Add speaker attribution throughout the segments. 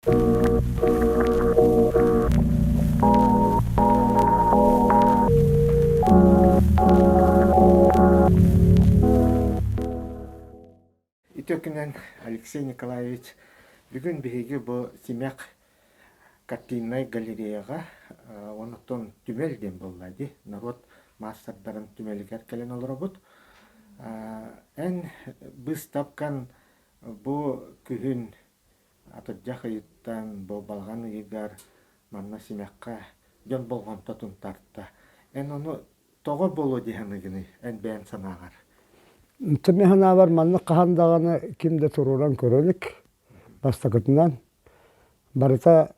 Speaker 1: Үтүө күнүнэн, Алексей Николаевич. Бүгүн биһиги бу Симэх картиннай галереяҕа онтон түмэл диэн буолла дии, норуот маастардарын түмэлигэр кэлэн олоробут. Эн быыстапкан бу күһүн Атырдьах ыйыттан бу балаҕан ыйыгар манна Симэххэ дьон болҕомтотун тарта. Эн ону тоҕо буолуо дии саныыгыный эн бэйэҥ санааҕар?
Speaker 2: Мин санаабар маннык хаһан даҕаны ким да туруоран көрө илик. Бастакытынан, барыта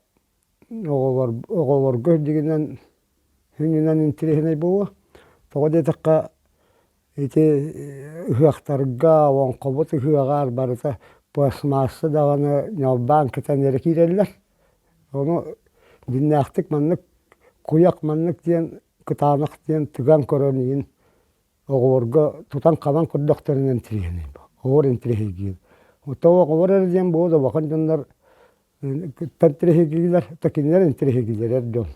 Speaker 2: оҕолор оҕолорго үрдүгүнэн сүнньүнэн интэриэһинэй буолуо. Тоҕо диэтэххэ Ити ыһыахтарга, олоҥхобут ыһыаҕар барыта пластмасса даҕаны ньалбаан кэтэн эрэ киирэллэр. Ону дьиҥнээхтик маннык куйах маннык диэн кытаанах диэн тыган көрөн иһин оҕолорго тутан-хабан көрдөхтөрүнэ интириэһинэй оҕолор интириэһиргиир. Оттон оҕолор эрэ диэн буолуо да улахан дьоннор кыттан интириэһиргииллэр, то кинилэр интириэһиргииллэр эр дьон.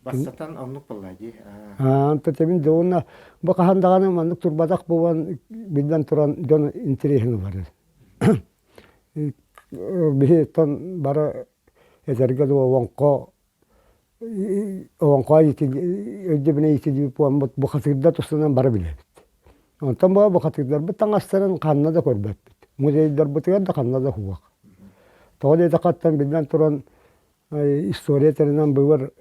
Speaker 1: Бастатан оннук буолла дии.
Speaker 2: Антон дьэ уонна бу хаһан даҕаны маннык турбатах буолан биллэн туран дьон интэриэһин ылар. Биһиттэн бары этэргэ дылы олоҥхо олоҥхо өйдөбүнэ иитиллибит буоламмыт бухатыырдар тустарынан бары билэбит. Онтон бу бухатыырдарбыт таҥастарын ханна да көрбөппүт. Музейдарбытыгар да ханна да суох. Тоҕо диэтэххэ биллэн туран история тэринэн быыбар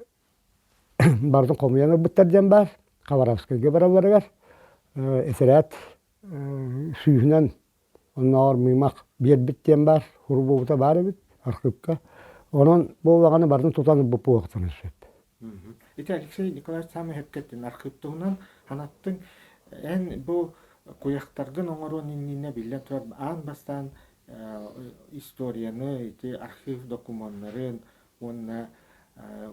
Speaker 2: барытын хомуйан ылбыттар диэн баар. Хабаровскайга баралларыгар этэрээт сүүһүнэн оннооҕор мыымах биэрбит диэн баар, хурубуобута баар эбит архыыпка. Онон бу улаҕаны барытын тутан ылбыт буолуохтарын сөп.
Speaker 1: Ити Алексей Николаевич саамай сөпкө архыып туһунан санаттыҥ. Эн бу куйахтаргын оҥоруон иннинэ биллэн турар аан бастаан историяны, ити архив докумуоннарын уонна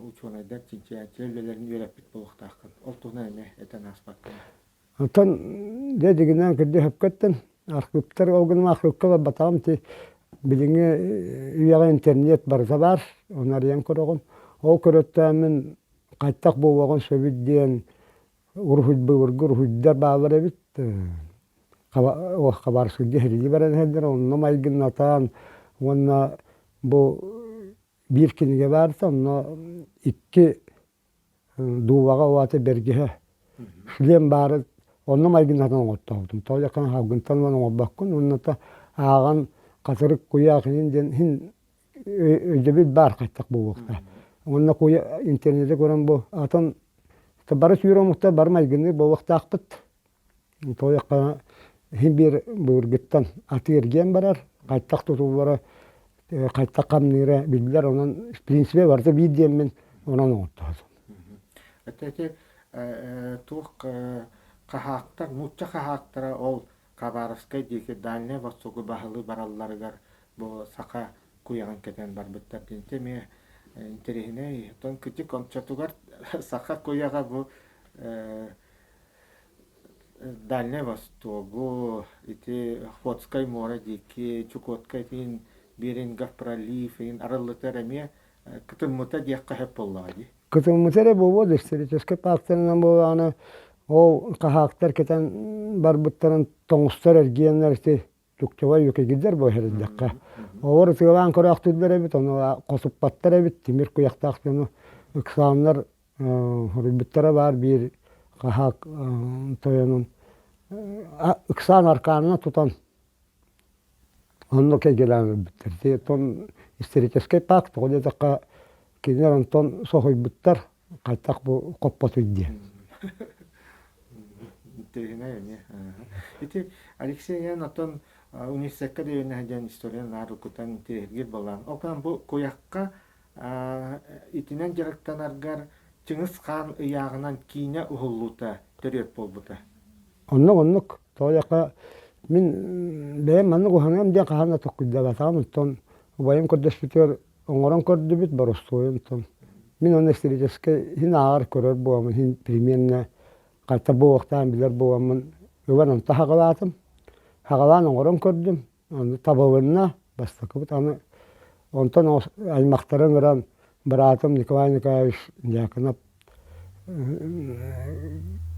Speaker 1: учуонайдар, чинчийээччилэр үлэлэрин үөрэппит буолуохтааххын. Ол туһунан эмиэ этэн ааспаккын.
Speaker 2: Оттон дьэ дьиҥинэн кырдьык сөпкө эттин. Архыыптар ол гынан архыыпка барбатаҕым ити билиҥҥи үйэҕэ интернет барыта баар, ону арыйан көрөҕүн. Ол көрөттөөммүн хайдах буолуоҕун сөбүй диэн уруһуй былыргы уруһуйдар бааллар эбит. Хабарскайга сэрии баран иһэллэр, онно майгыннатан уонна бу биир кинигэ баарта, онно икки дуулаҕа уота бэргэһэ шлем баары онно майгыннатан оҥортообутум. Тоҕо диэххэ салгынтан ылан оҥорбоккун уонна ааҕан хатырык куйаах иһин диэн иһин өйдөбүл баар хайтах буолуохтаах. Уонна куйа интернети көрөн бу атын бары сүүр омуктар бары майгынныыр буолуохтаахпыт. Тоҕо иһин биир былыргыттан атыы-эргиэн барар, хайтах тутуллара, хайтах хамныыра биллэр, онон в принципе барыта биир диэммин онон оҥортоһотум.
Speaker 1: Ити туох хаһаактар, нуучча хаһаактара ол Хабаровскай диэки Дальнай Востогу баһылыы баралларыгар бу саха куйаҕын кэтэн барбыттар диэн эмиэ интэриэһинэй. Оттон кырдьык ончотугар саха куйаҕа бу Дальнай Востогу, ити Охотскай муора диэки, Чукотка итин Берингов пролив иһин арыллытар эмиэ кытыммыта диэххэ сөп буоллаҕа дии.
Speaker 2: Кытыммыта эрэ буолуо да историческай паактарынан буоллаҕына ол хаһаактар кэтэн барбыттарын тоҥустар эргиэннэр ити чукчалай үкэгирдэр буо иһэрдэххэ. Олор ытыалаан көрөөхтүүллэр эбит, ону хосуппаттар эбит, тимир куйахтаах дьону ыксааннар хоруйбуттара баар биир хаһаак тойонун ыксаан аркаанына тутан онно кэйгэлээн өлбүттэр. Оттон историческай паак тоҕо диэтэххэ кинилэр онтон соһуйбуттар хайдах бу хоппотуй диэн.
Speaker 1: Интэриэһинэй эмиэ. Ити Алексей эн оттон университекка да үөрэнэ сылдьан историяны наар укутан интэриэһиргиир буоллаҕыҥ. Ол гынан бу куйахха итинэн дьарыктанаргар Чыҥыс Хаан ыйааҕынан киинэ уһуллуута төрүөт буолбута.
Speaker 2: Оннук оннук. Тоҕо мин бэйэм маннык уһаныам диэн хаһан да толкуйдаабатаҕым. Оттон убайым көрдөспүтүгэр оҥорон көрдүбүт боростуойун оттон мин онно историческай иһин ааҕар көрөр буоламмын иһин примерно хайта буолуохтаан билэр буоламмын ылан онто хаҕалаатым хаҕалаан оҥорон көрдүм аны табылынна бастакыбыт аны. Онтон аймахтары ыҥыран быраатым Николай Николаевич Дьяконов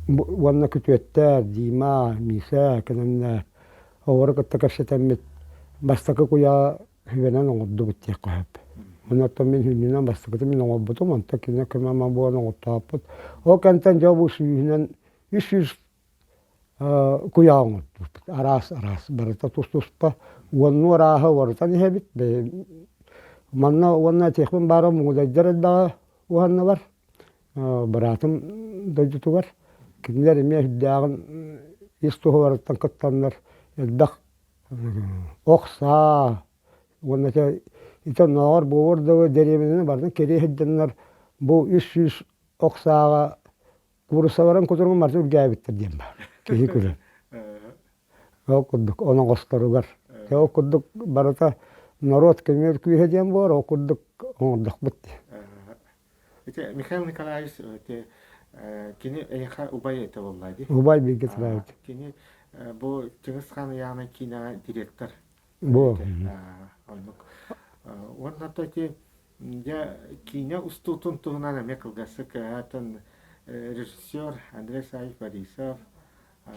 Speaker 2: уонна күтүөттэр Дима, Миша кэнэннэр оҕолору кытта кэпсэтэммит бастакы куйаҕа сүбэнэн оҥордубут диэххэ сөп. Онон мин сүнньүнэн бастакытын мин оҥорбутум, онтон кини көмө буолан оҥортооппут. Ол кэнтэн дьэ бу сүүһүнэн 300 куйаҕа оҥордубут. Араас-араас барыта тус-туспа уоннуу арааһы уларытан иһэбит. Манна уонна этиэхпин баара муҥудайдар элбэҕи уһаннылар. Быраатым дойдутугар кинилэр эмиэ сүрдээҕин ис туһуларыттан кыттаннар элбэх ох саа уонна ити ити оннооҕор буолуор дылы дэриэбинэни барытын кэрийэ сылдьаннар бу 300 ох сааҕа кууруссаларын кутуругун барытын үргээбиттэр диэн баар киһи күлэн. Ол курдук оноҕосторугар. Ол курдук барыта норуот көмүөл күүһэ диэн буолар, ол курдук оҥордохпут дии.
Speaker 1: Ити Михаил Николаевич ити кини эйиэхэ убай этэ буолла дии.
Speaker 2: Убай бииргэ төрөөбүт.
Speaker 1: Кини бу Чыҥыс Хаан ыйааҕынан киинэҕэ директор.
Speaker 2: Бу.
Speaker 1: Оннук. Уонна то ити дьэ киинэ устуутун туһунан эмиэ кылгастык атын режиссер Андрей Саевич Борисов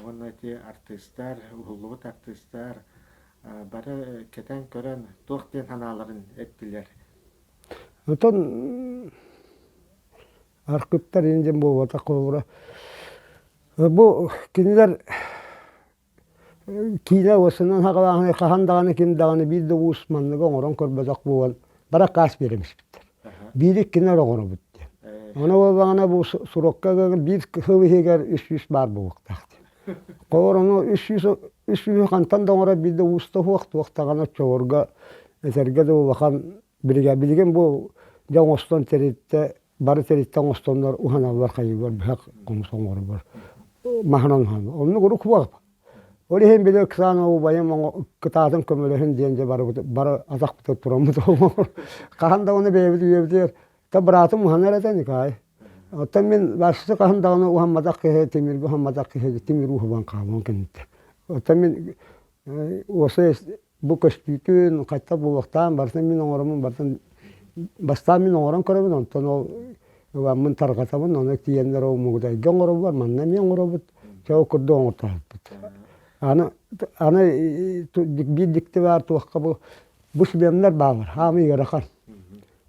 Speaker 1: уонна ити артыыстар, уһуллубут артыыстар бары кэтэн көрөн туох диэн санааларын эттилэр.
Speaker 2: Оттон архыыптар иин диэн буолбатах холобура бу кинилэр киинэ уосунан хаҕалааһыны хаһан даҕаны ким даҕаны биир да уус манныгы оҥорон көрбөтөх буолан бара каас биэрэмиспиттэр. Биири иккини оҥоробут диэн. Ону буоллаҕына бу сурукка биир сыл иһигэр 300 баар буолуохтаах диэн. Холобур ону 300 300 хантан да оҥорор биир да уус да суох туох даҕаны оччолорго этэргэ да улахан Билигин билигин бу дьэ оҥостон тэрилтэ бары тэрилтэ оҥостоннор уһаналлар хайыылар быһах хомус оҥоробор маһынан уһаналлар. Оннук урут суох. Ол иһин били Оксана убайым кытаатын көмөлөһүн диэн дьэ барыбыт бары атахпытыгар тураммыт хаһан даҕаны бэйэбит үйэбитигэр та быраатым уһанар этэ Николай. Оттон мин бастакы хаһан даҕаны уһамматах киһи тимиргэ уһамматах киһи тимир уһубан хаалуон кэнниттэн. Оттон мин уосай бу көстүүтүн хайдах буолуохтааҕын барытын мин оҥороммун барытын бастаан мин оҥорон көрөбүн онтон ол ыламмын тарҕатабын ону тиийэннэр ол мугудайга оҥоробут манна эмиэ оҥоробут чэ ол курдук оҥортоһуппут аны аны биир дьикти баар туохха бу бу шлемнэр бааллар хаамыы ыарахан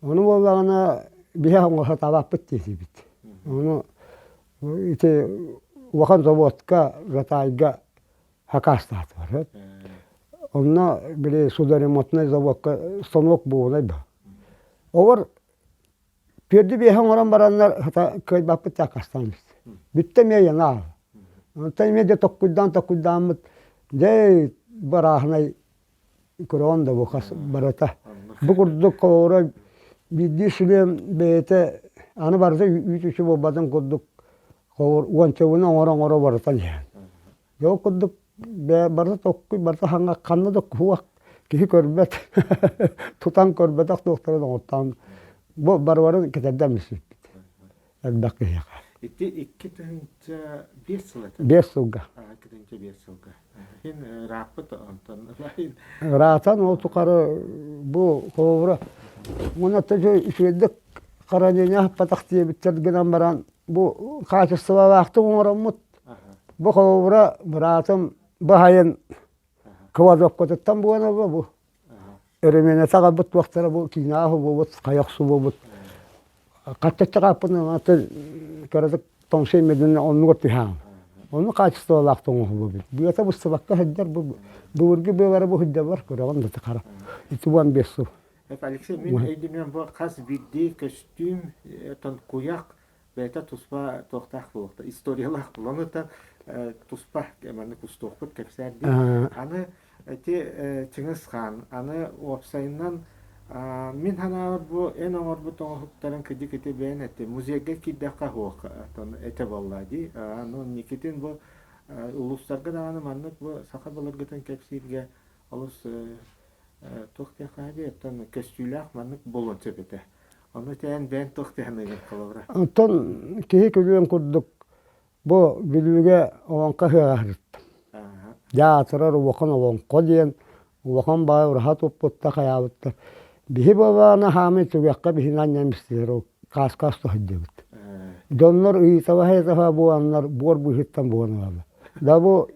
Speaker 2: ону буоллаҕына биһи оҥоро сатаабаппыт диэтибит ону ити улахан заводка Жатайга хакаастаатылар. Онно били судоремонтнай заводка станок буолунай да. Олор түөрдү биэһи оҥорон бараннар хата кыайбаппыт акастаан истэ. Бүттэ эмиэ янаал. Онтон эмиэ дьэ токкуйдаан токкуйдааммыт дьэ барааһынай көрөҕүн да бу хас барыта. Бу курдук холобура биирдии шлем бэйэтэ аны барыта үүт-үчү буолбатын курдук холобур уончабыны оҥоро-оҥоро барытан иһэн. Дьэ ол курдук барыта токкуй, барыта хаҥа ханна да куһуох киһи көрбөт, тутан көрбөтөх туохтарын оҥортоон бу барыбарын кэтэрдэн билсиппит элбэх киһиэхэ.
Speaker 1: Ити 2005 сыл этэ.
Speaker 2: Биэс сылга.
Speaker 1: 2005 сылга. Иһин ырааппыт онтон
Speaker 2: Ыраатан ол тухары бу холобура уонна үчүгэйдик хранение аһаппатах диэбиттэр гынан баран бу хаачыстыбалаахтык оҥороммут Бу холобура быраатым баһайын кладовкатыттан буолан ылла бу. Өрөмүөнэтэ аҕалбыт туохтара бу киинэҕэ буолбут, хайа охсубут. Хаттаччы хааппын аты кыратык тоҥсуй мединэ оннугар түһээн. Ону хаачыстыбалаах тоҥоһуллубут. Быата быстыбакка сылдьар бу былыргы быалара бу сылдьаллар көрөҕүн да хара. Ити 15 сыл.
Speaker 1: Алексей, мин өйдөнүөм бу хас биирдии көстүүм, куйах бэйэтэ туспа туохтаах буолуохта историялаах буолан ыта туспа маннык устуохпут кэпсээр дии аны ити Чыҥыс Хаан аны уопсайынан мин санаабар бу эн оҥорбут оҥоһуктарын кыдьык ити бэйэн эти музейга киирдэххэ суох этэ буолла дии ну Никитин бу улуустарга даҕаны маннык бу саха былыргытын кэпсииргэ олус туох диэххэ дии оттон көстүүлээх маннык буолуон сөп этэ Ону тээн бэйэн туох тыһаныгын холобура?
Speaker 2: Оттон киһи күлүөн курдук бу Бүлүүгэ олоҥхо ыһыаҕа сырыттым. Дьаатырар улахан олоҥхо диэн улахан баай ураһа туппуттар хайаабыттар. Биһи буоллаҕына хаамай түгэххэ биһини анньан истилэр ол кааска сылдьыбыт. Дьоннор ыйыталаһа-ыйыталаһа буоланнар буор быыһыттан буолан ылаллар. Да бу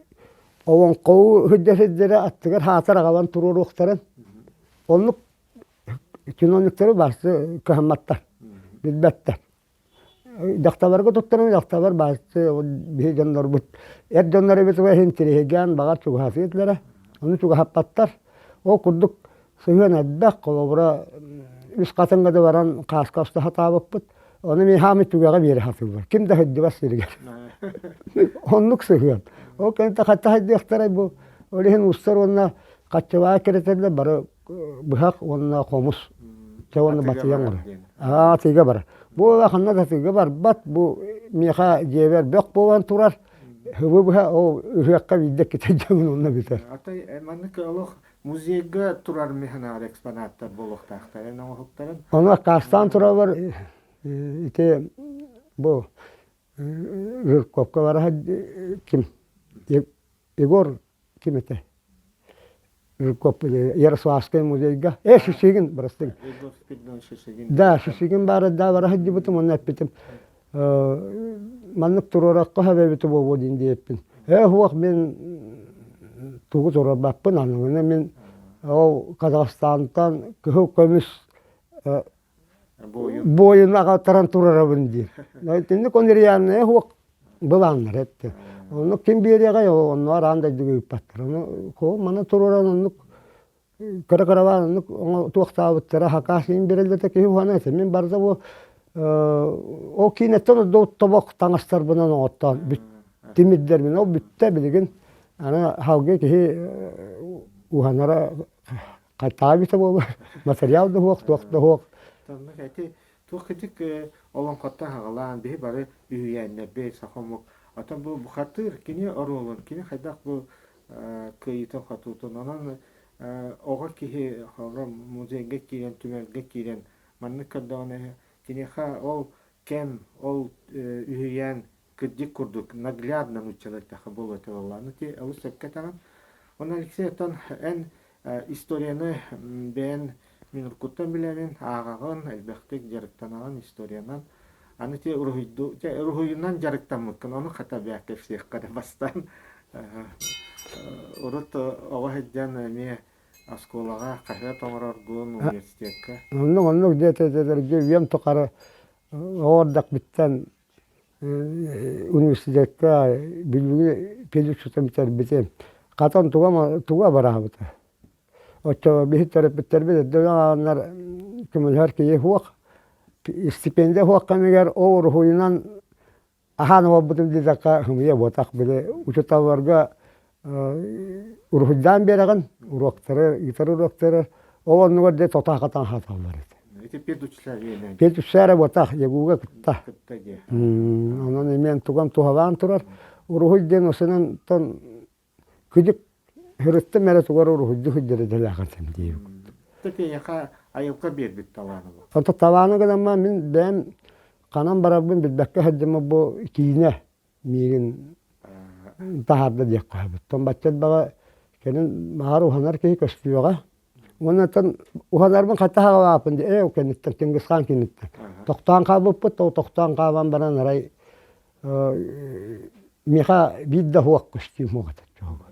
Speaker 2: олоҥхолуу сылдьар сирдэрэ аттыгар хаатар аҕалан туруоруохтарын оннук чиновниктары баасы кыһамматтар, билбэттэр. Дьахталларга туттаран дьахталлар баасы биһи дьоннорбут эр дьоннор эбит иһин тириһигээн баҕар чугаһатыы этилэрэ. Ону чугаһаппаттар. Ол курдук сыһыан элбэх, холобура үс хатыҥҥа да баран хааска уста сатаабыппыт. Ону мин хаамый түгэҕэ биэрэ сатыыллар. Ким да сылдьыбат сиригэр. Оннук сыһыан. Ол кэнниттэн хатта хайдыахтарай бу. Ол иһин устар уонна хаччылаа кэрэтэллэр бары быһах уонна хомус. Чэ уонна батыйан оҥорор. Аа, атыыга барар. Бу ханна да атыыга барбат. Бу миэхэ дьиэбэр бөх буолан турар. Хыбы быһа ол ыһыахха биирдэ иккитэ дьоҥун онно бүтэр.
Speaker 1: Атай маннык олох Музейга турар механаар экспонаттар буолуохтаахтар эн оҥоһуктарын.
Speaker 2: Ону аккаастаан тураллар ити бу Жирковка бара ким Егор ким этэ Жирков Ярославскай музейга э Шишигин бырастыҥ
Speaker 1: Егор Спиридонович Шишигин
Speaker 2: да Шишигин баара да бара сылдьыбытым онно эппитим маннык туруорахха сөп эбитэ буолуо диэн диэппин. Ээ суох мин тугу туруорбаппын аныгыны мин ол Казахстантан кыһыл көмүс буойун аҕалтаран турарабын диир. Итинник онрианная суох былааннар эттэ. Оннук ким биэриэҕэй онно араан дойдуга ыыппаттар. Ону маны туруоран оннук кыра-кыралаан оннук туохтаабыттара хакаас иин биэрэллэрэ киһи уһана этэ. Мин барыта бу ол киинэттэн ордубут тобох таҥастарбынан оҥоттоон тимирдэрбин ол бүттэ билигин аны халгы киһи уһанара хайтаабыта буолар материал да суох туох да суох
Speaker 1: Оннук эти туох кырдьык олоҥхоттон аҕалаан биһи бары үһүйээннэрбит саха омук оттон бу бухатыыр кини оруолун кини хайдах бу кыайыытын-хотуутун. Онон оҕо киһи холобура музейга киирэн, түмэлгэ киирэн маннык көрдөҕүнэ киниэхэ ол кэм, ол үһүйээн кырдьык курдук наглядно нууччалыы эттэххэ буолуо этэ буоллаҕына ити олус сөпкө этэҕин. Онон Алексей оттон эн историяны бэйэн Мин уруккуттан билэбин, ааҕаҕын, элбэхтик дьарыктанаҕын историянан. Аны ити уруһуйду, дьэ, уруһуйунан дьарыктаммыккын, ону хата бээ кэпсиэххэ да бастаан. Урут оҕо сылдьан эмиэ оскуолаҕа хаһыат оҥороргун, университекка.
Speaker 2: Оннук оннук диэтэ үйэм тухары оҕо эрдэхпиттэн университекка Бүлүүгэ педучилищены бүтэрбитим. Хатан туга туга бараабыта. Оччоҕо биһи төрөппүттэрбит эрдэ ааҕаннар көмөлөһөр киһи суох. Стипендия суох кэмигэр ол уруһуйунан аһаан олорбутум диэтэххэ сымыйа буотах били учууталларга уруһуйдаан биэрэҕин уруоктары ыытар уруоктары ол оннугар дьэ тото-хатан аһаталлар этэ.
Speaker 1: Ити педучилище
Speaker 2: Педучилище эрэ буотах ЯГУга кытта.
Speaker 1: Кытта диэ.
Speaker 2: Онон эмиэ туган туһалаан турар. Уруһуй диэн осунан Күдүк һырыттым эрэ тугар уруһуйду сылдьар идэлээхэтим диэбит.
Speaker 1: Эйиэхэ айылҕа биэрбит талаана бу.
Speaker 2: Онто талааны гынамма мин бэйэм ханан барарбын билбэккэ сылдьыма бу киинэ миигин таһаарда диэххэ сөбүт. Тон бачча элбэҕи кэлин баҕар уһанар киһи көстүөҕэ. Уонна уһанарбын хата хаалааппын дии ээ кэнниттэн Чингисхан киниттэн. Тохтоон хаалбыппыт, ол тохтоон хаалан баран арай Миэхэ биир да суох көстүүм суох этэ оччоҕо.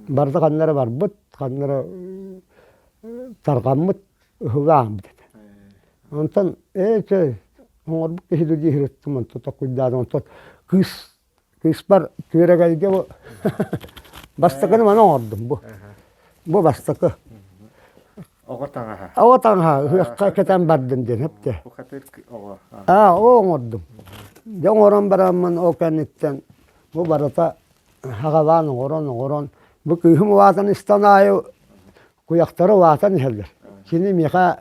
Speaker 2: Барыта ханна эрэ барбыт, ханна эрэ тарҕаммыт, ыһылааммыт этэ. Онтон ээ чэ оҥорбут киһи дии сырыттым, онтон токуйдаатым, онтон кыыс кыыспар күөрэгэйгэ бу бастакыны маны оҥордум бу. Бу бастакы.
Speaker 1: Оҕо таҥаһа.
Speaker 2: Оҕо таҥаһа ыһыахха кэтэн бардым диэн эптэ.
Speaker 1: Бухатыыр оҕо.
Speaker 2: Аа, оо оҥордум. Дьэ оҥорон бараммын ол кэнниттэн бу барыта хаҕалаан оҥорон оҥорон бу кыыһым улаатан истэн аайы куйахтара улаатан иһэллэр. Кини миэхэ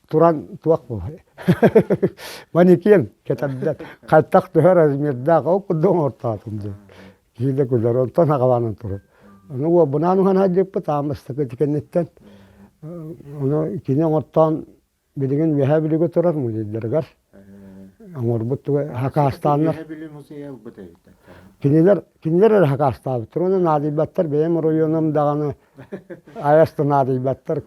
Speaker 2: туран туох буолар манекен кэтэрдэр хайтах төһө размердаах ол курдук оҥортоотум диэн киһи да күлэр онтон аҕалаанан турар ону уолбунаан уһан сылдьыппыт аан бастакы ити кэнниттэн ону кини оҥортоон билигин Үөһээ Бүлүүгэ турар музейдарыгар оҥорбут туга хакаастааннар
Speaker 1: Үөһээ Бүлүү музейа ылбыт эбит.
Speaker 2: Кинилэр кинилэр эрэ хакаастаабыттар уонна наадыйбаттар бэйэм оройуонум даҕаны айас да наадыйбаттар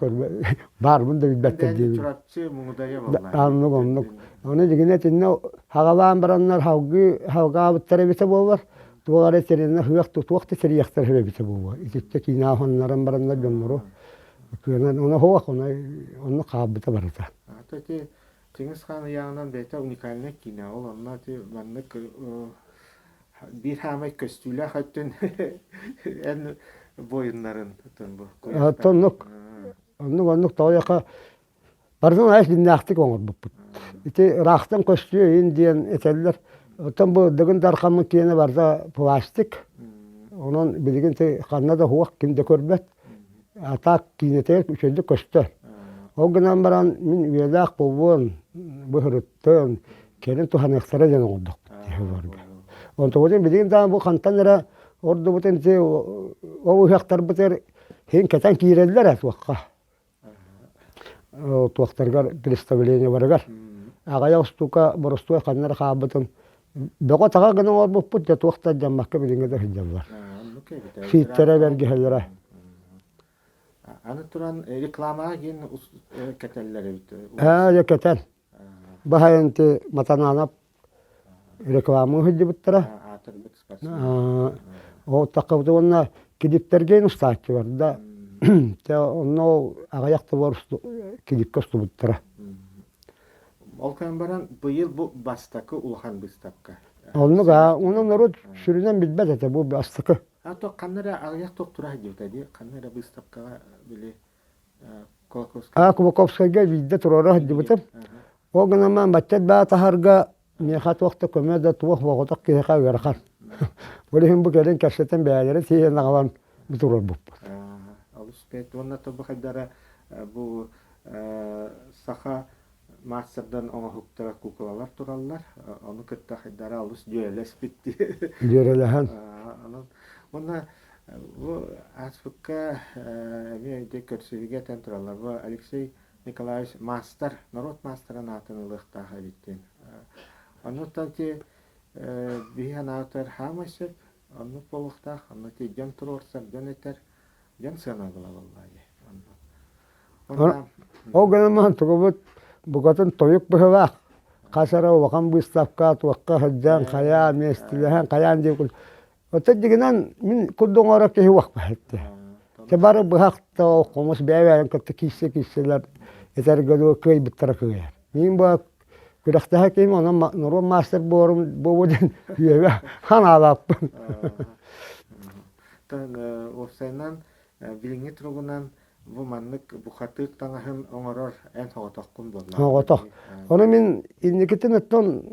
Speaker 2: баарбын да билбэттэр диэбит.
Speaker 1: Чурапчы муҥудайа буолла.
Speaker 2: Оннук оннук. Ону дьигинэ итиннэ хаҕалаан бараннар халгыы халгаабыттар эбитэ буоллар туох эрэ тэринэ ыһыах туох да тэрийэхтэр эбитэ буолуо. Итиччэ киинэ хоннорон бараннар дьоннору кыанан ону суох ону онно хаалбыта барыта.
Speaker 1: Ата ити Чыҥыс Хаан ыйааҕынан бэйэтэ уникальнай киинэ. Ол онно ити маннык биир хаамай көстүүлээх өттүн эн буойуннарын бу
Speaker 2: Оннук оннук оннук тоҕо барытын айас дьиннээхтик оҥорбуппут. Ити ыраахтан көстүө иһин диэн этэллэр. Оттон бу Дыгын Дархаммыт киэнэ барыта пластик. Онон билигин ханна да суох ким да көрбөт. А так киинэтигэр үчүгэйдик көстөр. Ол гынан баран мин үйэлээх буолуон, быһырыттын, кэлин туһаныахтара диэн оҥордохпут дии Онтубутун билигин даҕаны бу хантан эрэ ордубутун ити ол ыһыахтарбытыгар иһин кэтэн киирэллэр ээ туохха туохтарыгар представлениеларыгар аҕыйах устуука боростуой ханна эрэ хаалбытын бөҕө-таҕа гына оҥорбуппут да туох да дьаммакка билиҥҥи да сылдьаллар. Сииттэрэ бэргэһэлэрэ.
Speaker 1: Аны туран рекламаҕа диэн кэтэллэр эбит.
Speaker 2: Ээ, дьэ кэтэн. Баһайынты Матанаанап реклама сылдьыбыттара. Ол таххабыт уонна килиптэргэ устааччылар да онно ол аҕыйах да килипкэ устубуттара.
Speaker 1: Ол кэлэн баран быйыл бу бастакы улахан быыстапка.
Speaker 2: Оннук аа, онон норуот сүрүнэн билбэт этэ бу бастакы.
Speaker 1: А то ханна эрэ аҕыйах туох тура сылдьыбыта дии, ханна эрэ быыстапкаҕа били
Speaker 2: А Кулаковскайга биирдэ туруора сылдьыбытым. Ол гынан баран баччат баа таһарга миэхэ туох да көмө да туох оҕотох киһиэхэ ыарахан. Ол иһин бу кэлин кэпсэтэн бэйэлэрин сиэйэн аҕалан бу туруорбуппут.
Speaker 1: Олус бэрт. Уонна тобу хайдара бу саха маастардан оҥоһуктара куукулалар тураллар. Ону кытта хайдара олус дьүөрэлэспит.
Speaker 2: Дьүөрэлэһэн.
Speaker 1: Онон уонна бу ааспыкка эмиэ ити көрсүһүүгэ этэн тураллар. Бу Алексей Николаевич маастар, норуот маастарын аатын ылыахтаах эбит диэн. Оннуттан ити биһи санаабытыгар хаамай сөп, оннук буолуохтаах, онно ити дьон туруорсар, дьон этэр, дьон сыанабыла буоллаа дии.
Speaker 2: Ол гынан баран тугубут букатын тойук быһыылаах. Хас эрэ улахан быыстапка туохха сылдьан, хайаан, миэстэлэһэн, хайаан диэн курдук. Оттон дьиҥинэн мин курдук оҥорор киһи уохпа этэ. Те бары быһах да хомус бэйэ-бэйэлэрин кытта киирсэ-киирсэлэр этэргэ дылы кыайбыттара кыайар. Мин бу күрэхтэһэ киһим онон норуот маастар буоларым буолуо диэн үөбэ ханаалааппын.
Speaker 1: Уопсайынан билиҥҥи туругунан бу маннык бухатыыр таҥаһын оҥорор эн соҕотоххун буоллаҕа.
Speaker 2: Соҕотох. Ону мин инникитин оттон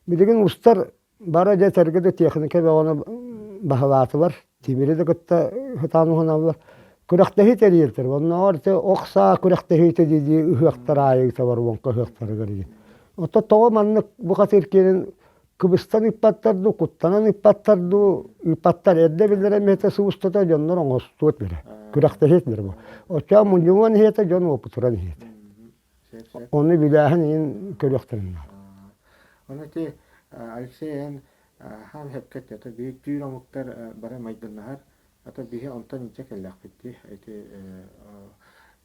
Speaker 2: билигин устар бары дьэ этэргэ да техника бөҕөнү баһылаатылар, тимири да кытта сатаан уһаналлар. Күрэхтэһии тэрийэллэр. Оннооҕор ити ох саа күрэхтэһиитэ дии ыһыахтар аайы ыыталар уонка ыһыахтарыгар диэн. Оттон тоҕо маннык бухатыыр киэнин кыбыстан ыыппаттар дуу, куттанан ыыппаттар дуу, ыыппаттар эрдэ биллэрэ эмиэтэ сыл устата дьоннор оҥостуот бэрэ, күрэхтэһиэт бэрэ бу. Оччоҕо мунньуллан иһиэтэ дьон уопутуран иһиэтэ. Ону билээһин иһин көрүөхтэрин наада.
Speaker 1: Ону ити Алексей эн хаан сөпкө эттэ биһи түүр омуктар бары майгыннаһар ата биһи онтон илдьэ кэллэхпит дии ити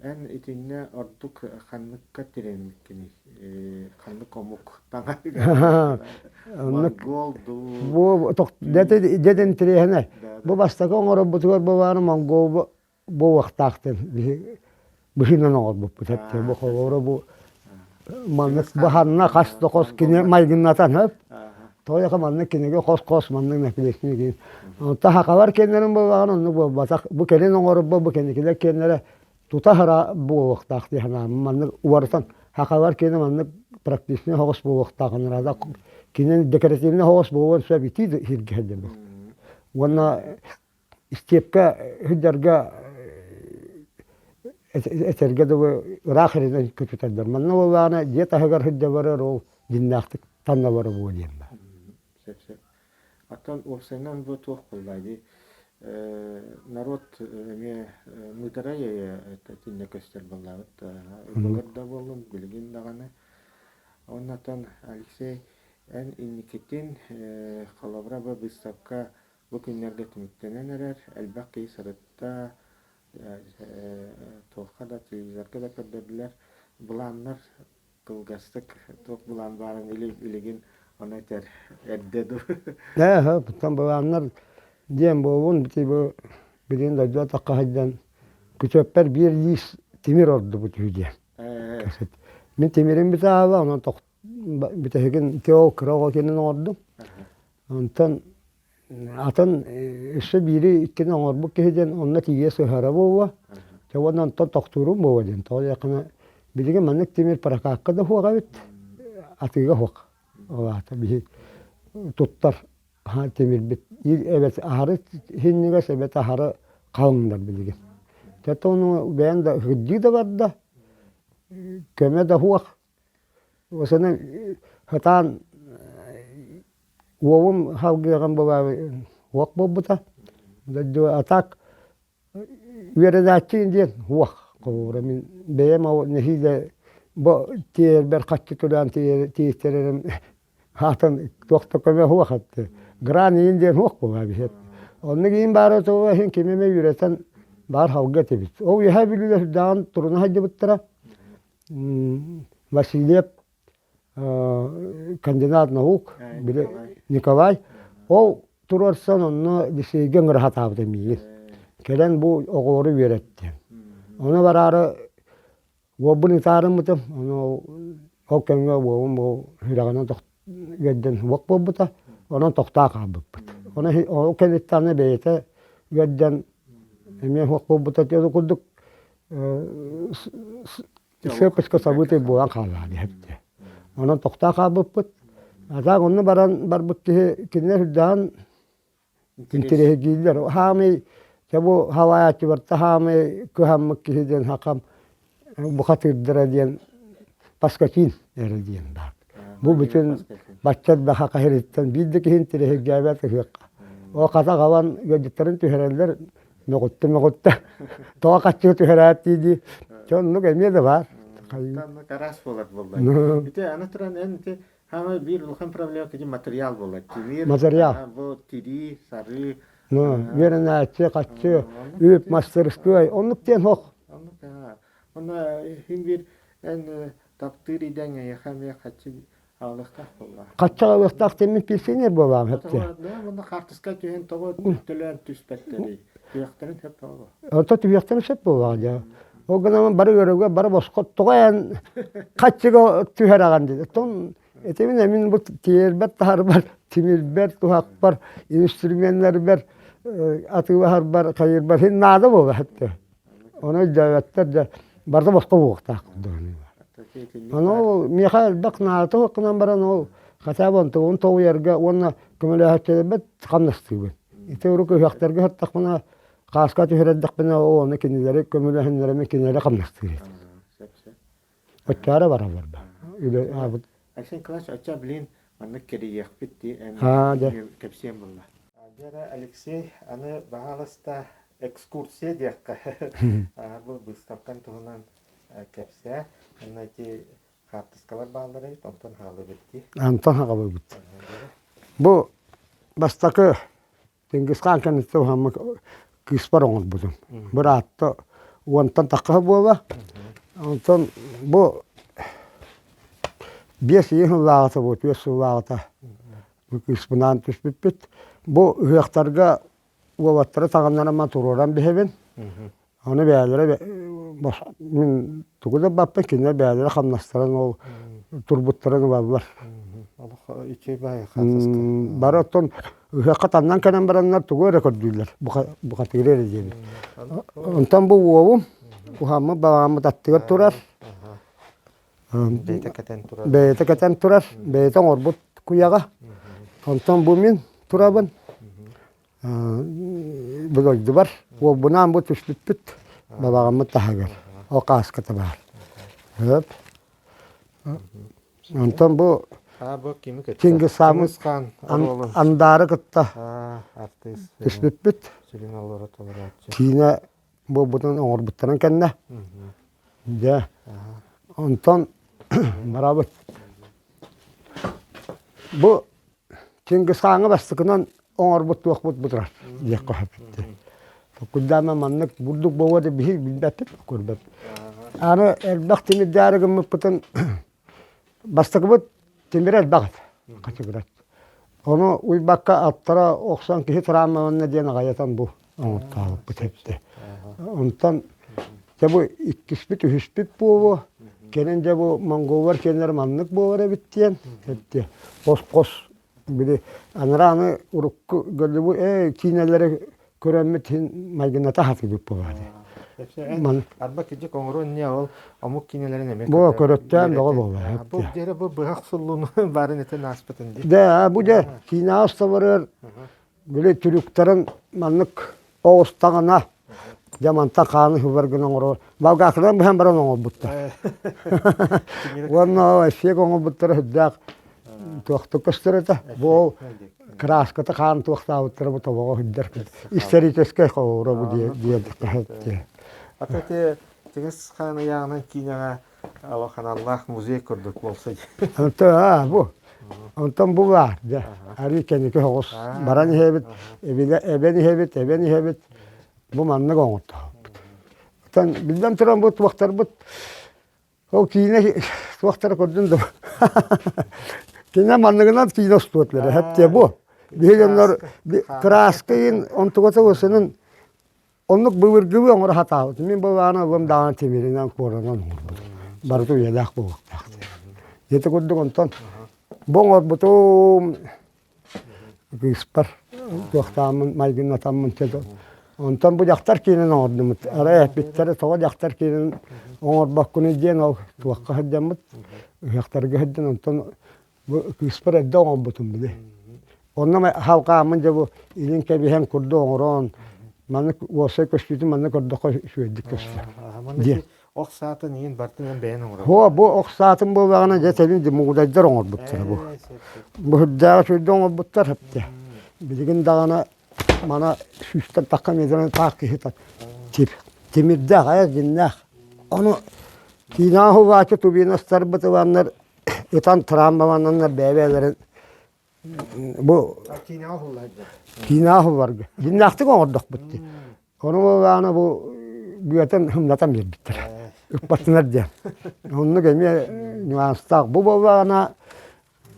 Speaker 1: эн итиннэ ордук ханныкка тирэммиккиний ханнык омук таҥаһыгар монгол дуу
Speaker 2: бу дьэ интэриэһинэй бу бастакы оҥорорбутугар бу баары монгол буолуохтаахтын биһи быһыынан оҥорбуппут эттэ бу холобура бу маннык баһанна хас да хос кини майгыннатан хөп тоойоко маннык кинигэ хос-хос маннык нэпилиэсни киин онто хакалар киэннэрин буоллаҕына оннук буолбатах бу кэлин оҥорбо бу кэнникилэр киэннэрэ тута хара буолуохтаах дии санаам маннык уорутан хакалар киэнэ маннык практичный соҕус буолуохтаах наада кинин декоративный соҕус буолуон сөп итии сиргэ сылдьар уонна истиэпкэ сылдьарга этэргэ дылы ыраах эринэн көтүтэллэр. Манна буоллаҕына дьиэ таһыгар сылдьа барар ол дьиннээхтик танна барар буо диэн баар.
Speaker 1: Сөп сөп. Оттон уопсайынан бу туох буолла дии народ эмиэ муударай итиннэ көстөр буоллаабыт. Былыр да буоллун, билигин даҕаны. Оннотон Алексей. Эн инникитин, холобура, бу быыстапка бу күннэргэ түмүктэнэн эрэр, элбэх киһи сырытта, туохха да телевизорга да көрдөрдүлэр. Былааннар кылгастык туох былаан баарын билигин ону этэр эрдэ дуу?
Speaker 2: Ээ, оттон былааннар диэн буолуон бити бу билигин дойду атахха сылдьан күтүөппэр биир лиис тимир ордубут үһү диэн. Мин тимирим бүтэ онон бүтэһигин ити ол кыра оҕо киэнин оҥордум. Онтон атын өссө биири иккини оҥорбут киһи диэн онно тиийэ сыһара буолуо. Дьэ уонна онтон тохтуурум буолуо диэн. Тоҕо диэххинэ билигин маннык тимир прокакка да суох эбит, атыыга суох. Ол аата биһи туттар тимирбит эбэтэр аһары синньигэс эбэтэр аһары халыҥнар билигин. Дьэ ону бэйэм да кырдьыы да барда, көмө да суох. Осону сатаан уолум салгыаҕын уох буолбута. А так үөрэнээччи диэн уох холобура мин бэйэм ол нэһиилэ бу тиийэрбэр хаччы төлөөн тиийтэрэрим атын туох да көмө суох этэ. Гран иин диэн суох буолаа биһиэт. Оннук иин баара тула иһин кими эмэ үөрэтэн баар халга этибит. Ол үөһээ Бүлүүлэр сүрдээҕин туруна сылдьыбыттара. Васильев кандидат наук били Николай ол туруорсан онно лицейгэ ыҥыра сатаабыта миигин кэлэн бу оҕолору үөрэттим ону бараары уолбун ытаарыммытым ону ол кэмҥэ уолум бу сүрэҕинэн үөрдэн уох буолбута онон тохтоо хаалбыппыт ону ол кэнниттэн бэйэтэ үөрдэн эмиэ уох буолбута ол курдук Сыаппыска событие буолан хааллаҕа диэбитэ. Онон тохтоо хаалбыппыт. А так онно баран барбыт киһи кинилэр үрдээн интэриэһиргииллэр. Хаамый дьэ бу халаайааччыларта хаамый кыһаммыт киһи диэн хахам бухатыырдара диэн Паскотин эрэ диэн баар. Бу бүтүн бачча элбэх хахаһырыттан биир да киһи интэриэһиргээбэт ыһыахха. Ол хата аҕалан ыалдьыттарын түһэрэллэр Мөҕүттэ мөҕүттэ тоҕо хаччыга түһэрээт дии-дии дьэ оннук эмиэ да баар.
Speaker 1: Оннук араас буолар буолла. Ити аны туран эн ити хаамай биир улахан проблема ити материал буолар. Тимир,
Speaker 2: материал.
Speaker 1: Бу тирии, сарыы.
Speaker 2: Үөрэнээччи, хаччы, үп, мастырыскыай оннук диэн суох.
Speaker 1: Оннук Онно иһин биир эн таптыыр идэҥ эйиэхэ эмиэ хаччы Аҕалыахтаах буолла.
Speaker 2: Хачча аҕалыахтаах диэммин пенсионер буолаам хэптэ.
Speaker 1: Уонна хаартыска түһэн тоҕо төлөөн түспэттэрий? Түһүөхтэрин сөп буолуо.
Speaker 2: Ото түһүөхтэрин сөп буоллаҕа дьэ. Ол гынан бары ыарыыга бары босхо тоҕо эн хаччыга түһэрэҕин диэн. Оттон этибин эмин бу тиэрбэр таһарбар, тимирбэр, туһахпар, инструменнарбар атыылаһарбар, хайыырбар син наада буолла хэптэ. Ону өйдөөбөттөр дьэ барыта босхо буолуохтаах курдук. Ону миэхэ элбэх наадата суох гынан баран ол хотя бы онтубун толуйарга уонна көмөлөһөөччүлэрбит хамнастыыбын. Ити урукку ыһыахтарга сыттахпына хааска түһэрэрдэхпинэ ол ону кинилэри көмөлөһүннэрэми кинилэри хамнастыыр этим. Оччо эрэ бараллар ба. Үлэ аабыт.
Speaker 1: Алексей Николаевич, оччо блин маннык кэрийиэхпит дии эн кэпсиэм булла. Дьэ Алексей, аны баһаалыста экскурсия диэххэ. Бу быыстапкан туһунан кэпсээ. Онно ити хаартыскалар бааллар эбит, онтон хаалыбыт дии.
Speaker 2: Онтон хаалыбыт. Бу бастакы Чингисхан кэнниттэн уһаммыт кыыспар оҥорбутум. Быраатта уонтан тахха буола. Онтон бу 5 ый сыллааҕыта бу 4 сыллааҕыта бу кыыспынаан түспүппүт. Бу ыһыахтарга уолаттары таҥыннаран туруоран биһэбин. Аны бэйэлэрэ мин тугу да баппын кинилэр бэйэлэрэ хамнастарын ол турбуттарын ылаллар. Бары оттон ыһыахха таннан кэлэн бараннар тугу эрэ көрдүүллэр бухатыыры эрэ диэбит. Онтон бу уолум уһаммыт балаҕаммыт аттыгар турар.
Speaker 1: Бэйэтэ кэтэн турар.
Speaker 2: Бэйэтэ кэтэн турар, бэйэтэ оҥорбут куйаҕа. Онтон бу мин турабын. Бу дойдубар уолбунаан бу түспүппүт балаҕаммыт таһыгар ол кааската баар. Сөп. Онтон бу Чингисхаммыт Андаары кытта түспүппүт. Киинэ буолбутун оҥорбуттарын кэннэ. Дьэ, онтон барабыт. Бу Чингисхаҥҥа бастакынан оҥорбут туохпут бу турар диэххэ сөп. Толкуйдаама маннык бурдук буолуо да биһиги билбэппит, көрбөппүт. Аны элбэх тимирдээри гыммыппытын бастакыбыт тимирэ элбэх этэ, хачыгырат. Ону уйбакка аттара охсон киһи травмаланна диэн аҕайатан бу оҥортообуппут эбитэ. Онтон дьэ бу иккиспит, үһүспүт буолуо. Кэлин дьэ бу монголлар киэннэрэ маннык буолар эбит диэн эбитэ. Хос-хос били анарааны урукку Голливуд ээ киинэлэри көрөммүт иһин майгыната сатыыбыт буолаады.
Speaker 1: Ман арба кырдьык оҥоруон не ол омук киинэлэрин эмиэ
Speaker 2: Бу көрөттөөн бөҕө буолла.
Speaker 1: Бу дьэрэ бу быһах суллууну баарын этэн ааспытын дии.
Speaker 2: Дэ бу дьэ киинэҕэ усталарыгар били трюктарын маннык оҕустаҕына дьэ мантан хааны сыллар гына оҥорор балгаакынан быһан баран оҥорбуттар уонна эффект оҥорбуттара сүрдээх туохтук көстөр этэ бу краската хаан туохтаабыттара бу тобоҕо сылдьар историческай холобура бу диэн
Speaker 1: Ата те Чингис хаан ыйааҕынан киинэҕэ алаханаллаах музей курдук буолса
Speaker 2: Онтон бу онтон бу баар дьэ арыы кэнники соҕус баран иһэбит эбэн иһэбит эбэн иһэбит бу маннык оҥортообут оттон биллэн туран бу туохтарбыт ол киинэ туохтара көрдүн да киинэ манныгынан киинэ устуотлара хэттиэ бу биһиги дьоннор краскайын онтугата усунун Оннук былыргылыы оҥоро сатаабыт. Мин былааны ылым даҕаны тимиринэн, куоранан оҥорбутум. Барыта үйэлээх буолуохтаах. Ити курдук онтон бу оҥорбутум кыыспар туохтааммын майгыннатаммын онтон бу дьахтар киинин оҥордумут. Арай эппиттэрэ тоҕо дьахтар киинин оҥорбоккунуй диэн ол туохха сылдьаммыт ыһыахтарга сылдьан онтон Бу кыыспар эрдэ оҥорбутум били. Онно халҕааммын дьэ бу илин кэбиһэн курдук оҥорон маннык уопсай көстүүтүн манна көрдөххө үчүгэйдик көстөр.
Speaker 1: Диэн. Ох саатын иин бартынан бэйэн оҥорор.
Speaker 2: Һоо бу ох саатын буоллаҕына дьэ тэбин мугудайдар оҥорбуттара бу. Бу үрдээҕи үчүгэйдик оҥорбуттар эптэ. Билигин даҕаны мана сүүстэн тахха метрэн таах киһи тип тимирдээх айар дьиннээх. Ону киинэҕэ убааччы тубинастарбыт ыланнар ытан травмалананнар бэйэ-бэйэлэрин бу
Speaker 1: киинэҕэ уһулларга
Speaker 2: киинэҕэ уһулларга дьиннээхтик оҥордохпут дии ону буоллаҕына бу бүөтэн хымнатан биэрбиттэр ыппатынар диэн оннук эмиэ нюанстаах бу буоллаҕына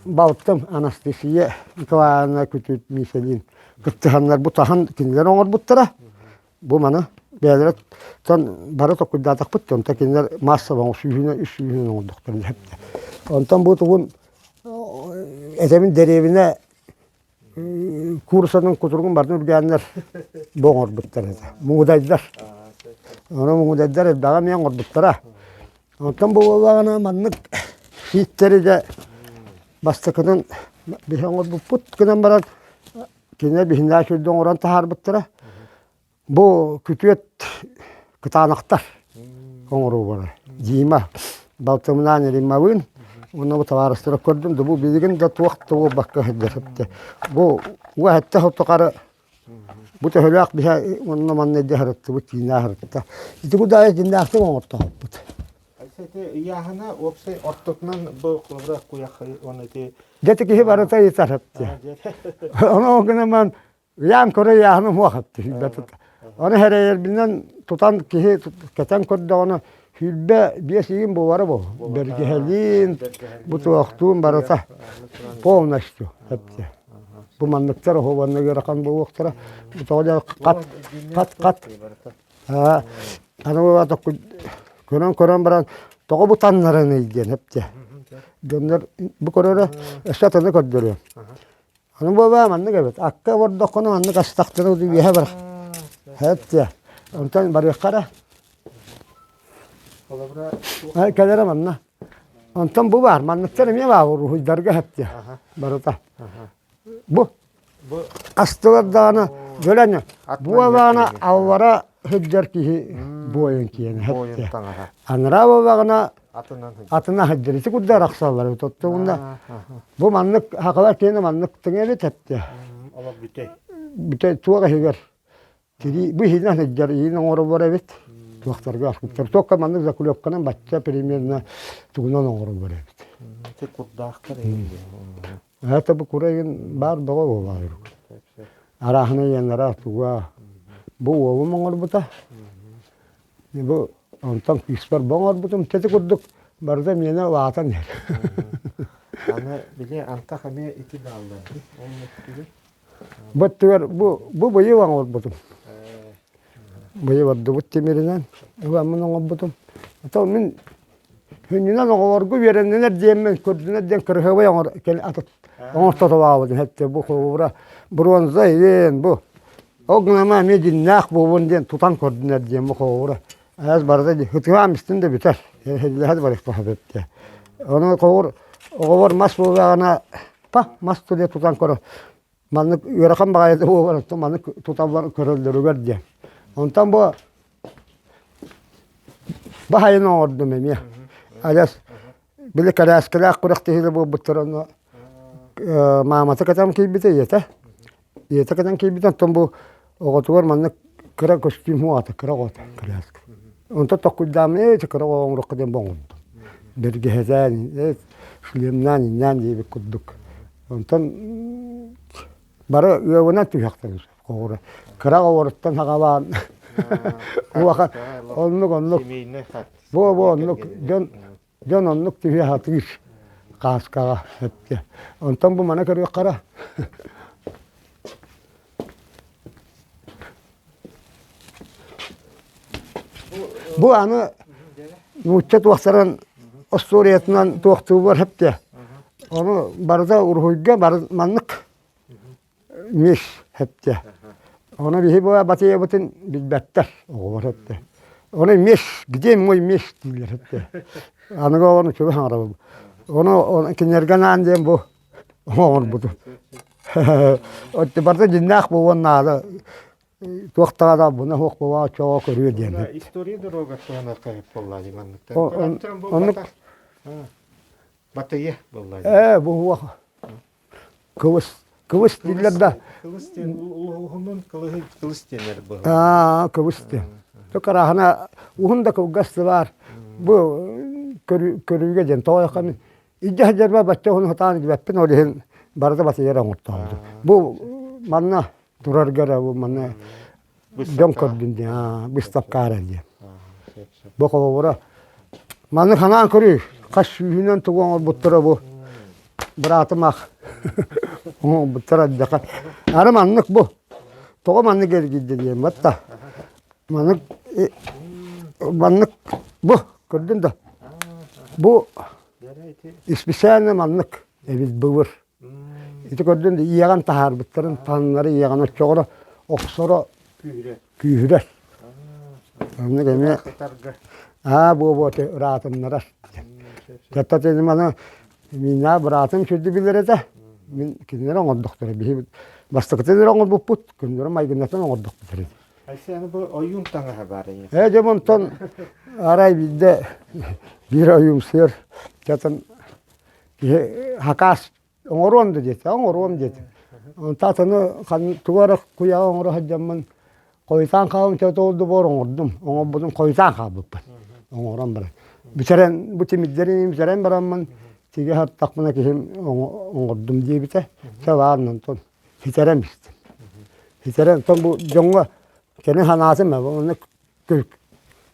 Speaker 2: балтым Анастасия Николаевна күтүт Мишелин кыттыһаннар бу таһын кинилэр оҥорбуттара Бу маны бэйэлэрэ бары толкуйдаатахпыт онтон кинилэр маассабаҕа сүүһүнэн үс сүүһүнэн оҥордохторун сөптө. Онтон бу тугун этэбин дэриэбинэ куурусанын кутуругун бардын үргээннэр бу оҥорбуттар этэ. Муҥудайдар. Ону муҥудайдар элбэҕи эмиэ оҥорбуттара. Онтон бу буоллаҕына маннык сииттэри дьэ бастакынан биһи оҥорбуппут гынан баран Кинилэр биһиннээх сүрдэ оҥорон таһаарбыттара. Бу күтүөт кытаанахтар оҥоруулара. Дима балтымынаан Риммалыын уонна бу табаарыстара көрдүм да бу билигин да туох да буолбакка сылдьар. Бу уоһэтте тухары бу төһөлөөх биһэ уонна манна илдьэ сырыттыбыт, киинэ сырытта. Ити кудаайа дьиннээхтик оҥортоһоппут.
Speaker 1: Ити ыйааһына уопсай ортотунан бу холобура куйах уонна ити
Speaker 2: Дьэ ити киһи барыта ыйытар Ону гынан ыйаан көрө ыйааһыным суох Ону эрэйэрбинэн тутан киһи кэтэн көрдөҕүнэ 25 игин буолара буолуо. Бэргэһэлиин, бу туохтуун барыта полностью Бу манныктар оһуобанна ыарахан буолуохтара. Тоҕо дьэ хат хат хат Аны көрөн-көрөн баран тоҕо бу таннарыный диэн эптэ. Дьоннор бу көрөрө өссө атыны көрдөрүө. Аны буолаа маннык эбит. Акка олордоххуна маннык астахтына үөһэ бар. Эптэ. Онтон барыахха эрэ. Кэлэрэ манна. Онтон бу баар. Манныктар эмиэ баар уруһуйдарга эптэ. Барыта. Бу астылар даҕаны дөлөнө буолаҕына аллара сылдьар киһи буойун киэнэ анараа буоллаҕына атына сылдьар ити курдук арахсаллар эбит оттон бу маннык хахалар киэнэ маннык тыҥа эбит эттэ бүтэй туох иһигэр Тирии бу иһинэн сылдьар иһин оҥороллор эбит. Туохтарга аспыттар. Туохха маннык заклепканан бачча примерно тугунан оҥороллор эбит.
Speaker 1: Ити курдаахтар.
Speaker 2: Это бу курайын баар бөҕө буолаайыр. Арааһына иэннэрэ туга бу уолум оҥорбута. Бу онтон кыыспар бу оҥорбутум. Тэти курдук барыта миэнэ улаатан иһэр.
Speaker 1: Аны били антах эмиэ ити бааллар. Ол өттүгэр
Speaker 2: Бу өттүгэр бу бу быйыл оҥорбутум. Быйыл ордубут тимиринэн ыламмын оҥорбутум. Ото мин Күннүнэн оҕолорго үөрэннилэр диэммин, көрдүнэр диэн кырыһыабай оҥор оҥортотолообутум эттэ бу холобура бронза иһин бу ол гынан эмиэ дьиннээх буолуон диэн тутан көрдүнэр диэн бу холобура аас барыта ытыаам истин да бүтэр эһэллэһэ барыахтаах эбит ону холобур оҕолор мас буоллаҕына па мас туле тутан көрө маннык ыарахан баҕайы буолар маннык туталлар көрөллөрүгэр диэн онтон бу Баһайын оҥордум эмиэ. Адьас били кэлээскэлээх күрэхтэһиилэр буолбуттар онно маамата кэтэн киирбитэ ийэтэ. Ийэтэ кэтэн киирбитэ оттон бу оҕотугар маннык кыра көстүүм уота кыра оҕото кэлээскэ. Онтон токкуйдааммын ээ ити кыра оҕо оҥоруохха диэн бу оҥордум. Бэргэһэтээн ээ шлемнаан иннээн диэбит курдук. Онтон бары ыабынан түһэхтэрин Оҕура кыра оҕоруттан саҕалаан улахан оннук оннук бу бу оннук дьон дьон оннук түһэ сатыыр кааскаҕа эттэ онтон бу маны көрүөххэ бу аны нуучча туохтарын остуоруйатынан туохтууллар эптэ ону барыта уруһуйга бары маннык Мис эттэ. Ону биһи бу батыйабытын билбэттэр оҕолор эттэ. Ону мис, где мой мис дииллэр эттэ. Аныгы оҕону чугас аҥарабын. Ону кинилэргэ анаан диэн бу оҥорбутум. Отто барыта дьиннээх буолуон наада. Туох даҕаны буна суох буолуо оччоҕо көрүө диэн.
Speaker 1: История дорога туһунан хайып буолла дии манныктар.
Speaker 2: Оннук
Speaker 1: Батыйа буолла.
Speaker 2: Ээ бу уох Кылыс, кылыс дииллэр да.
Speaker 1: Кылыс диэн уһунун кылыһы кылыс диэнэр быһа.
Speaker 2: Аа, кылыс диэн. Токараһына уһун да кылгас да баар. Бу көрүүгэ диэн тоҕойохха мин илдьэ сылдьарбар бачча уһун сатаан илдьибэппин ол иһин барыта батыйар оҥортообутум. Бу манна турарга эрэ бу манна дьон көрдүн диэн быыстапка эрэ диэн. Бу холобура маннык санаан көрүй хас сүүһүнэн тугу оҥорбуттара бу быраатым ах оҥорбуттара ардьаха ары маннык бу тоҕо маннык эргийдэ диэн батта маннык маннык бу көрдүн да бу специально маннык эбит былыр Ити көрдүн да иэҕэн таһаарбыттарын таһыннары иэҕэн оччоҕуна охсоро күүһүрэр. Оннук эмиэ аа буо-буо ыраатыннарар. Дьэ маны миинаа быраатым сүрдү билэр этэ. Мин кинилэр оҥордохторо. Биһи бастакытын эрэ оҥорбуппут, күннэрэ майгыннатан оҥордохпут эрэ.
Speaker 1: Айсен бу ойуун таҥаһа баар эйиэхэ.
Speaker 2: Ээ дьэ онтон арай биирдэ биир ойуумсуйар чатын Киһи хакаас оҥоруом да диэтэ, оҥоруом диэтэ. Онтон атыны тугу эрэ куйаҕы оҥоро сылдьаммын хойутаан хаалым буор оҥордум. Оҥорбутум хойутаан хаалбыппын. Оҥорон баран. Бүтэрэн бу тимирдэрин бүтэрэн бараммын тигэ саттахпына киһим оҥордум диэбитэ. Чэ ладно онтон ситэрэн бистим. Ситэрэн онтон бу дьоҥҥо кини санаатым онно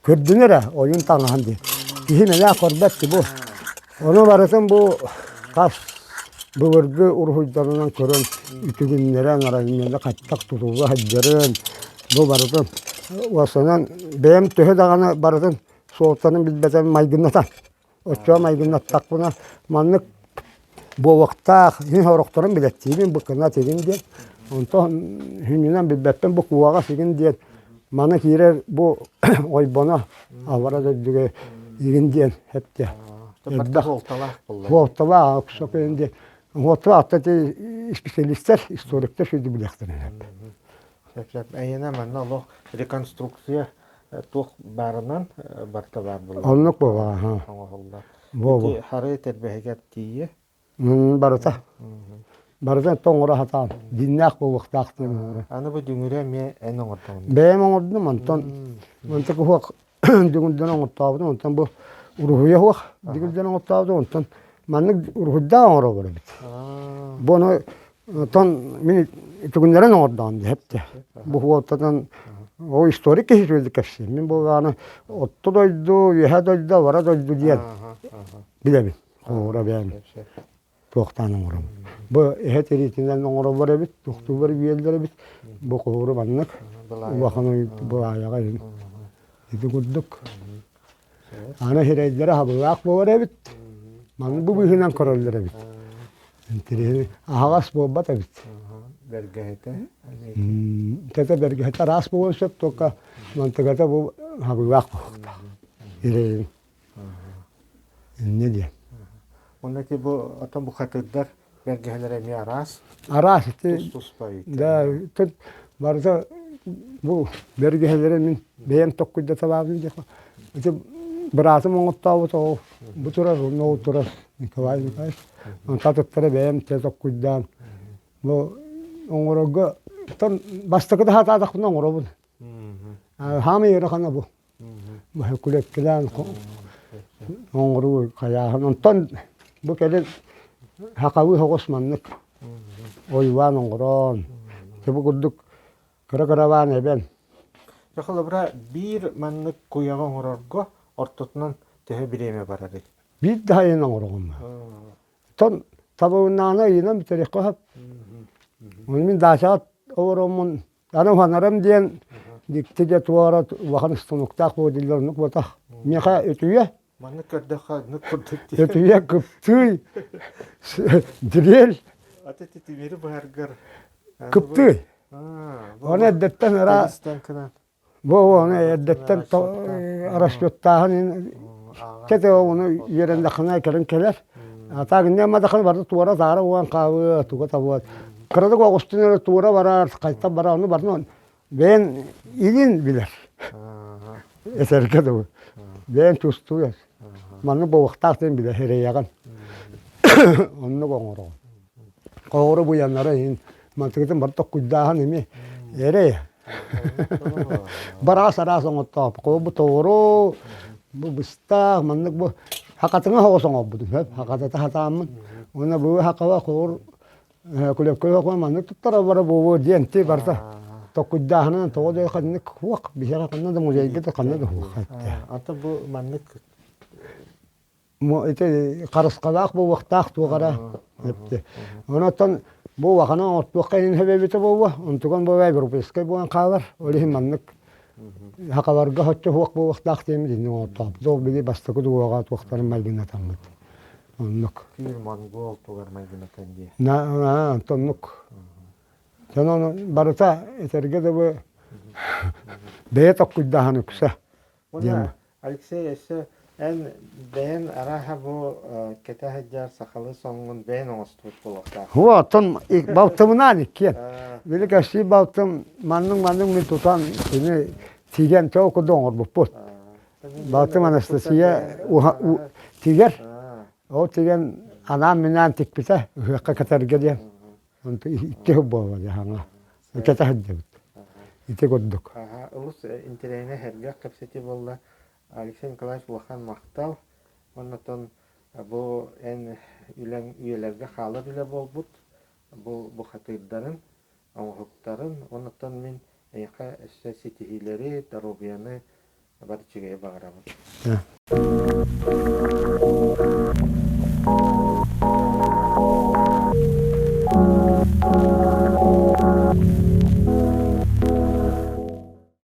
Speaker 2: Көрдүн эрэ, ойун таҥаһын диэн. Киһи мэлээх көрбөт ки бу. Ону барытын бу хас былыргы уруһуйдарынан көрөн үтүгүннэрэн арайнаны хаттах тутулла сылдьарын бу барытын уосанан бэйэм төһө даҕаны барытын суолтанын билбэтэн майгыннатан Оччоҕо майгыннаттахпына маннык буолуохтаах иһин сорохторун билэттиибин бу кына тигин диэн. Онтон сүнньүнэн билбэппин бу куоҕа сигин диэн маны киирэр бу ойбоно аллара дойдуга игин диэн эттэ.
Speaker 1: Элбэх суолталаах буолла.
Speaker 2: Суолталаах оксокин диэн. Суолталаах специалистар, историктар сүрдү билиэхтэрин сөп.
Speaker 1: Сөп сөп. Эйиэнэ манна олох реконструкция туох баарынан барыта баар буолар.
Speaker 2: Оннук буоллаҕа.
Speaker 1: Оҥоһуллар. Ити хары тэрбэһигэр тиийэ.
Speaker 2: Барыта. Барыта тоҥоро сатаан. Дьиннээх буолуохтаах диэн.
Speaker 1: Аны бу дүҥүрэ эмиэ эн оҥордоҕун.
Speaker 2: Бэйэм оҥордум онтон онтон уһуох дүҥүрдэн оҥортообутум онтон бу уруһуйа уһуох дүҥүрдэн оҥортообутум онтон маннык уруһуйдаах оҥоробор эбит. Бу ону тон мин түгүннэрэн оҥордоҕум диэхтэ. Бу хуоттатан ол историк киһи үчүгэйдик кэпсиир. Мин буоллаҕына отто дойду, үөһэ дойду, абара дойду диэн билэбин. Холобура бэйэм туохтаан оҥоробун. Бу эһэ тириитинэн оҥороллор эбит, туохтуулар үөллэр эбит. Бу холобура маннык улахан былаайаҕа иһин. Ити курдук. Аны сирэйдэрэ хабылаах буолар эбит. Маны бу быыһынан көрөллөр эбит. Интэриэһинэй. Аһаҕас буолбат эбит.
Speaker 1: Бэргэһэтэ.
Speaker 2: Тэтэ бэргэһэтэ араас буолуон сөп, только мантыгата бу хабылаах буолуохтаах. Ирэйин. Инньэ диэн.
Speaker 1: Уонна ити бу отон бухатыырдар бэргэһэлэрэ эмиэ араас.
Speaker 2: Араас ити.
Speaker 1: Тус-туспа
Speaker 2: Да, тут барыта бу бэргэһэлэри мин бэйэм токкуйдаталаабын диэххэ. Ити быраатым оҥоттообут ол бу турар, онно ол турар Николай Николаевич. Онтон атыттара бэйэм те токкуйдаан бу оҥорорго тон бастакы да сатаатахпына оҥоробун. Хаамай ыарахана бу. Күлэккилээн оҥоруу хайааһын. Онтон бу кэлин сахалыы соҕус маннык ойуулаан оҥорон, бу курдук кыра-кыралаан эбэн.
Speaker 1: Дьэ холобура биир маннык куйаҕы оҥорорго ортотунан төһө бириэмэ барарый?
Speaker 2: Биир да айан оҥороҕун. Оттон табылыннаҕына ыйынан бүтэриэххэ сөп. Ону мин даачаҕа олороммун Аны уһанарым диэн дьикти дьэ туора улахан станоктаах буо дииллэр оннук буотах. Миэхэ үтүө.
Speaker 1: Маннык көрдөххө оннук курдук
Speaker 2: дии. Үтүө кыптыый дрель.
Speaker 1: Аты тимири быһаргар
Speaker 2: кыптыый. Оны эрдэттэн ыра Бу ону эрдэттэн расчеттааһын кэтэ ону үөрэндэххинэ кэлин кэлэр. А так ньамадахын барыта туора таара уон хаалыа туга табыат. Кыратык оҕустун эрэ туора барар, хайтан барар, ону барытын бэйэн илин билэр. Этэргэ дылы. Бэйэн тустууйар. Маннык буолуохтаах диэн билэр эрэйэҕин. Оннук оҥороҕун. Хоҕуру буйаннара иһин мантыгытын бары токкуйдааһын эмиэ эрэй. Бараас араас оҥоттоох. Бу тоҕуру, бу быстаах, маннык бу хакатыҥа соҕус оҥорбутум сөп. Хакатата хатааммын. Уонна бу хакаба хоҕур күлөккө маннык туттараллара буолуо диэн ти барыта токкуйдааһынан тоҕо да ханнык хуох биһиэхэ ханна да музейга да ханна да хуох.
Speaker 1: Ата бу маннык
Speaker 2: Ити харысхалаах буолуохтаах туох эрэ эпти. Онон бу улахана оҥортуохха иһин сөп эбитэ буолуо. Онтуган буолуо европейскай буолан хаалар. Ол иһин маннык хакаларга соччо суох буолуохтаах диэн итинник оҥортообут. Ол били бастакы дуоҕа туохтарын майгынатаммыт. Оннук.
Speaker 1: Түүр монгол тугар майгынатан дии.
Speaker 2: На, оннук. Дьон барыта этэргэ дылы бэйэ токкуйдааһын үксэ.
Speaker 1: Уонна Алексей өссө эн бэйэн арааһа бу кэтэ сылдьар сахалыы соҥҥун бэйэн оҥостубут буолуохтаах.
Speaker 2: Һуо, оттон балтыбынаан иккиэн. Били кэпсии балтым маннык-маннык мин тутан кини тигэн чоо курдук оҥорбуппут. Балтым Анастасия тигэр. Ол тигэн анаан-минээн тикпитэ ыһыахха кэтэргэ диэн. Икки сыл буолла дьаһаҥа. Кэтэ сылдьабыт. Ити курдук.
Speaker 1: Олус интэриэһинэй сэргэх кэпсэтии буолла. Алексей Николаевич улахан махтал. Оннотон бу эн үлэҥ үйэлэргэ хаалар үлэ буолбут. Бу бухатыырдарын, оҥоһуктарын. Оннотон мин эйиэхэ өссө ситиһиилэри, доруобуйаны бары үчүгэйи баҕарабын.